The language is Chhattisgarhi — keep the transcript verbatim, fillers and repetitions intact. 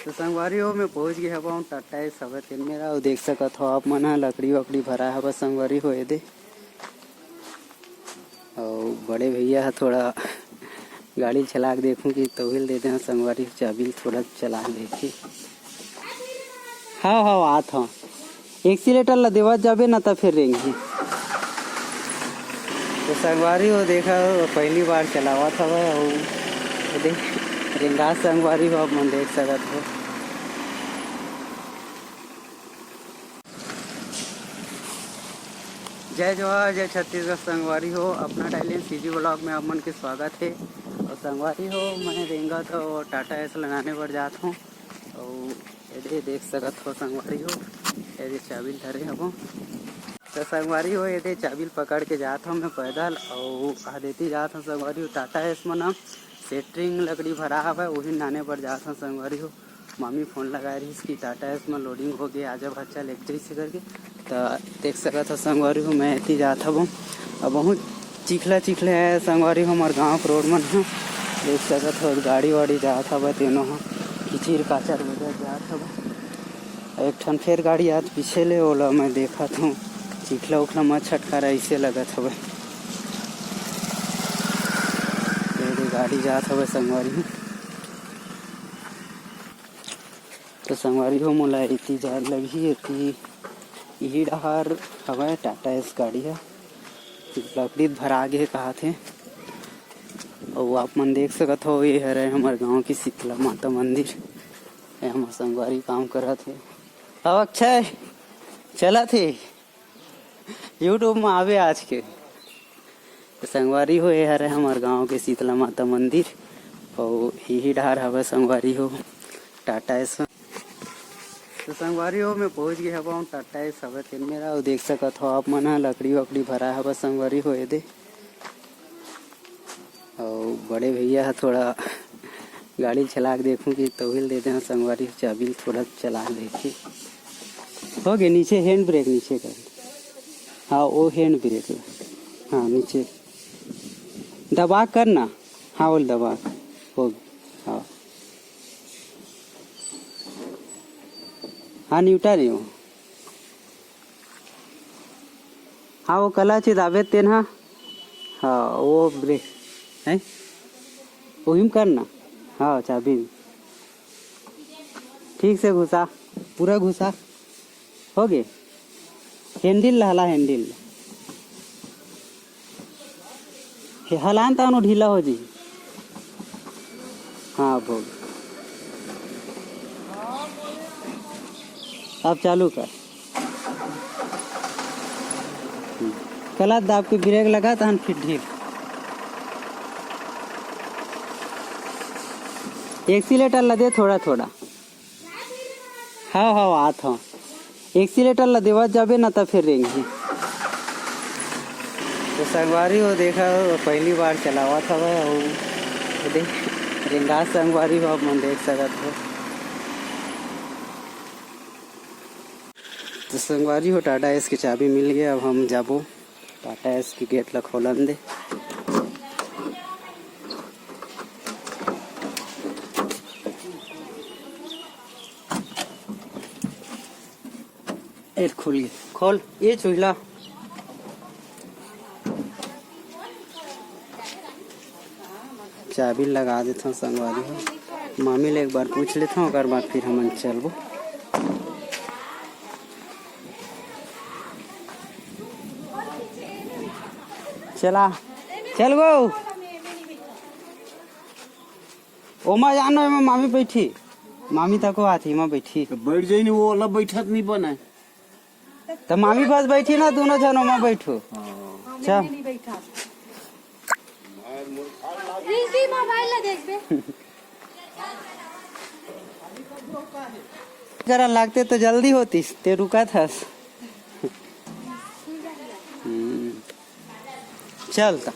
तो संगवारी हो, मैं पहुंच गए हवं टाटा एस हवय तेन मेरा, अउ देख सकत हो आप मन ह, लकड़ी वकड़ी भरा हवय संगवारी हो, एदे। अउ बड़े भैया ह थोड़ा गाड़ी चला के देखूं कि तौहिल दे दे संगवारी, चाबी ल थोड़ा चला के देखी। हव, हव, आत हव। एक्सीलेटर ला देवत जाबे ना, त फिर रेंगही। तो संगवारी हो, देखा, पहली बार चलावत हवय, अउ देख, रेंगा संगवारी हो, आप मन देख सकत हो। जय जोहार, जय छत्तीसगढ़ संगवारी हो, अपना टैलेंट सीजी व्लॉग में आप मन के स्वागत हे। अउ संगवारी हो, मैं रेंगा तो टाटा एस लगाने बर जात हूँ। अउ एदे देख सकत हो संगवारी हो, एदे चाबी ल धरे हवं। तो संगवारी हो, एदे चाबी ल पकड़ के जात हवं मैं पैदल, अउ आदेती जात हवं संगवारी हो, टाटा एस मन सेंटरिंग लकड़ी भरा हवय, उही लाने बर जात हवं संगवारी हो। मामी फोन लगाए रहिस कि टाटा एस म लोडिंग हो गे, आजा भच्चा लेके जइसे करके। त देख सकत हो संगवारी हो, मैं एती जात हवं। अब बहुत चिखला चिखला है संगवारी हो, हमर गांव के रोड मन ह। देख सकत हो, गाड़ी वाड़ी जात हवय, तेनो ह किचिर काचर बजत जात हवय। एक ठन फेर गाड़ी आत पीछे ले, ओला मैं देखत हूँ, चिखला उखला मत छटकारा, ऐसे लगत हवय। ये दे गाड़ी जात हवय संगवारी हो। तो संगवारी हो, मोला एती जाए लगही, एती इही डहार हवय टाटा एस गाड़ी ह, लकड़ी भरा गे हे कहाथे। अउ आप मन देख सकत हो, ये हरे हमर गांव के शीतला माता मंदिर। ये हमर संगवारी काम करत हे। अब अक्षय चलत हे। YouTube म आवे आज के। संगवारी हो, ये हरे हमर गांव के शीतला माता मंदिर, अउ इही डहार हवय संगवारी हो, टाटा एस। तो संगवारी हो, मैं पहुंच गए हवं टाटा एस हवय तेन मेरा, अउ देख सकत हो आप मन ह, लकड़ी वकड़ी भरा हवय संगवारी हो, ये दे। अउ बड़े भैया ह थोड़ा गाड़ी चला के देखूं कि तौहिल दे दे संगवारी, चाबी ल थोड़ा चला के देखी। हो गे, नीचे हैंड ब्रेक नीचे कर। हाँ, वो हैंड ब्रेक। हाँ, नीचे दबा कर ना। हाँ, बोल दबा। हो गे। हाँ। हाँ, न्यूटा नहीं हो। हाँ, वो कला चे दाबे तेन हा। हाँ, वो ब्रेक है। वही में करना। हाँ, चाबी में। ठीक से घुसा, पूरा घुसा। हो गे। हैंडल ला हला, हैंडल ला। हे हलान तानो ढीला हो जी। हाँ, अब हो गे। अब चालू कर। हम्म। क्लच दाब के ब्रेक लगा, तहन फिर ढील। एक्सीलेटर ला दे थोड़ा थोड़ा। हव, हव, आत हव। एक्सीलेटर ला देवत जाबे ना, त फेर रेंगही। तो संगवारी हो, देखा, पहली बार चलावत हवय, अउ देख, रेंगात संगवारी हो, आप मन देख सकत हो। तो संगवारी हो, टाटा एस के चाबी मिल गया। अब हम जाबो टाटा एस के गेट ला खोलन दे। ए खुल गया, खोल ये चूल्हा। चाबी लगा देथव संगवारी हो। मामी ले एक बार पूछ लेथव, ओकर बाद फिर हमन चलबो। चला, चल गो। ओमा जानो, एमा मामी बैठी। मामी तको आती, एमा बैठी। तो बैठ जाई नहीं, वो वाला बैठत नहीं बने। त मामी पास बैठी ना, दोनों झन ओमा बैठो। हाँ। चल। रिंकी मोबाइल ला देखबे। जरा लागते तो जल्दी होतीस, ते रुका थस। हम्म। चल त।